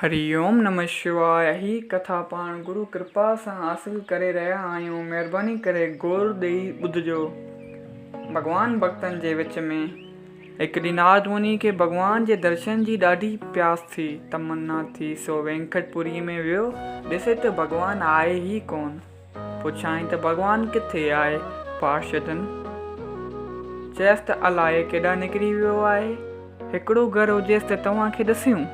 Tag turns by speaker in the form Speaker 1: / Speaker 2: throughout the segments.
Speaker 1: هري اوم نمه شواء هي ڪٿا پاڻ گرو ڪرپا سان حاصل ڪري رهيا آهيون مهرباني ڪري غور ڏئي ٻڌجو. ڀڳوان ڀڳتن جي وچ ۾ هڪ ڏينهن نارد مني کي ڀڳوان جي درشن جي ڏاڍي پياس ٿي، تمنا ٿي، سو وينڪٽ پوري ۾ ويو، ڏسي ته ڀڳوان آهي ئي ڪونه. پڇيائين ته ڀڳوان ڪٿي آهي؟ پارشدن چيس ته الائي ڪيڏانهن نڪري ويو آهي. هڪڙو گهر هجيس ته توهان کي ڏسيون.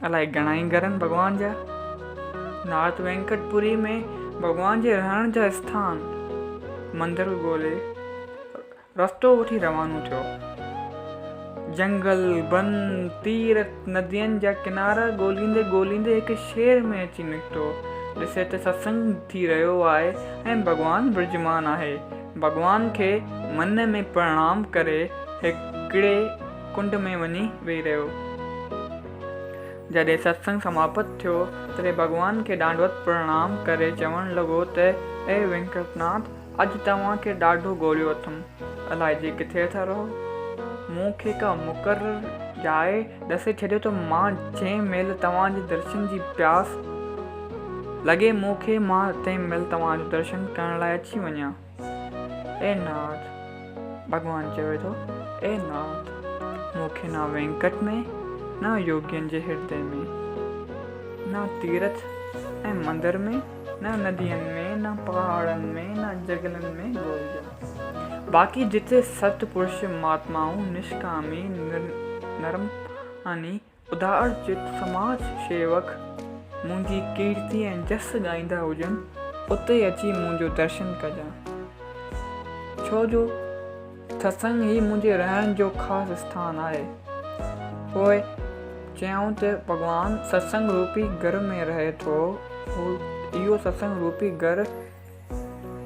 Speaker 1: الائي گهڻا ئي گهر آهن ڀڳوان جا. نارٿ وينڪٽ پوري ۾ ڀڳوان جي رهڻ جا اسٿان، مندر ڳولي رستو وٺي روانو ٿيو. جنگل، بن، تيرٿ، ندين جا ڪنارا ڳوليندي ڳوليندي هڪ شهر ۾ اچي نڪتو. ڏسي ته ستسنگ ٿي رهيو آهي ۽ ڀڳوان برجمان آهي. ڀڳوان کي من ۾ پرڻام ڪري هڪڙي ڪنڊ ۾ وڃي ويهي رهيو. جڏهن ستسنگ سماپت ٿيو، تڏهن ڀڳوان کي ڏانڊوت پرڻام ڪري چوڻ لڳو ته اي وينڪٽناٿ! اڄ توهان کي ڏاڍو ڳوليو اٿم. الائجي ڪٿي ٿا رهو؟ مون کي ڪا مقرر جاء ڏسي ڇڏيو ته مان جنهن مهل توهان جي درشن جي پياس لڳي مون کي مان تنهن مهل توهان جو درشن ڪرڻ لاء اچي وڃان. اي ناٿ! ڀڳوان چوي ٿو، اي ناٿ! مون کي نه وينڪٽ ۾، نه يوگين جي هردي ۾، نه تيرٿ ۽ مندر ۾، نه ندين ۾، نه پهاڙن ۾، نه جهنگلن ۾ ڳولجان. باقي جتي ست پرش مهاتمائون نشڪامي، نرماني، ادار چت سماج شيوڪ منهنجي ڪيرتي ۽ جس ڳائيندا هجن، اتي اچي منهنجو درشن ڪجان. ڇو جو ستسنگ ئي منهنجي رهڻ جو خاص اسٿان آهي. پوء چيائون ته ڀڳوان ستسنگ روپي گهر ۾ رهي ٿو. هو اهو ستسنگ روپي گهر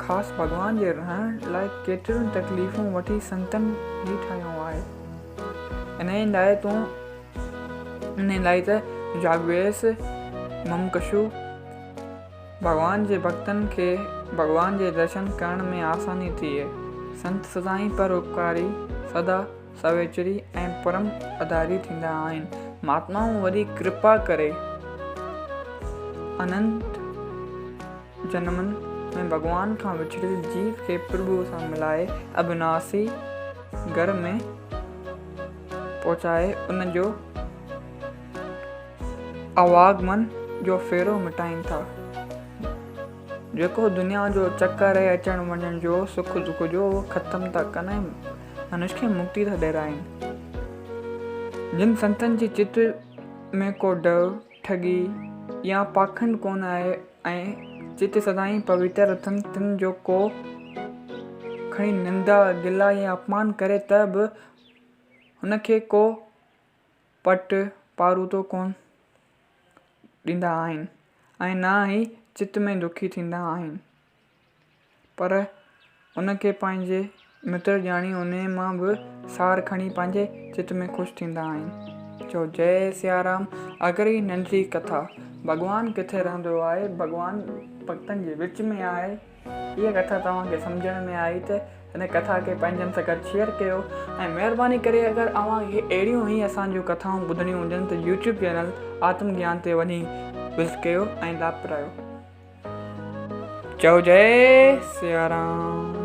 Speaker 1: خاص ڀڳوان جي رهڻ لاء ڪيتريون تڪليفون وٺي سنتن ئي ٺاهيو آهي. انهيء لاء تون انهيء لاء ته جاڳويس ممڪشو ڀڳوان جي ڀڳتن کي ڀڳوان جي درشن ڪرڻ ۾ آساني ٿئي. سنت سدائين پر اپڪاري، سدا سويچري ۽ پرم اداري ٿيندا آهن. مهاتمائون وڏي ڪرپا ڪري اننت جنمن ۾ ڀڳوان کان وڇڙيل جيو کي پرڀوء سان ملائي اڀناسي گهر ۾ پهچائي ان جو اواگمن جو ڦيرو مٽائين ٿا. جيڪو دنيا جو چڪر آهي اچڻ وڃڻ جو، سک دک جو، اهو ختم ٿا ڪن ۽ منش کي مڪتي ٿا ڏيارائين. جن سنتن جي چت ۾ ڪو ڊؤ، ٺڳي يا پاکنڊ ڪونه آهي ۽ چت سدائين پوتر اٿن، تن جو ڪو کڻي نندا، گلا يا اپمان ڪري ته به هن کي ڪو پٽ پاروتو ڪونه ڏيندا آهن ۽ نه ئي چت ۾ دکي ٿيندا آهن. پر ان کي پنهنجي متر ڄاڻي انهيء مان به سار کڻي پنهنجي چت ۾ خوش ٿيندا آهن. چئو جئي سيارام. اگر هي ننڍڙي ڪٿا ڀڳوان ڪٿي رهندو آهي، ڀڳوان ڀڳتن جي وچ ۾ آهي، هيء ڪٿا توهان کي سمجهڻ ۾ آئي ته هن ڪٿا کي پنهنجن سان گڏ شيئر ڪيو ۽ مهرباني ڪري اگر اوهان کي اهڙيون ئي اسان جون ڪٿائون ٻڌڻيون هجن ته يوٽيوب چينل آتم گيان تي وڃي وزٽ ڪيو ۽ لاڀ پرايو. چئو جئي سيارام.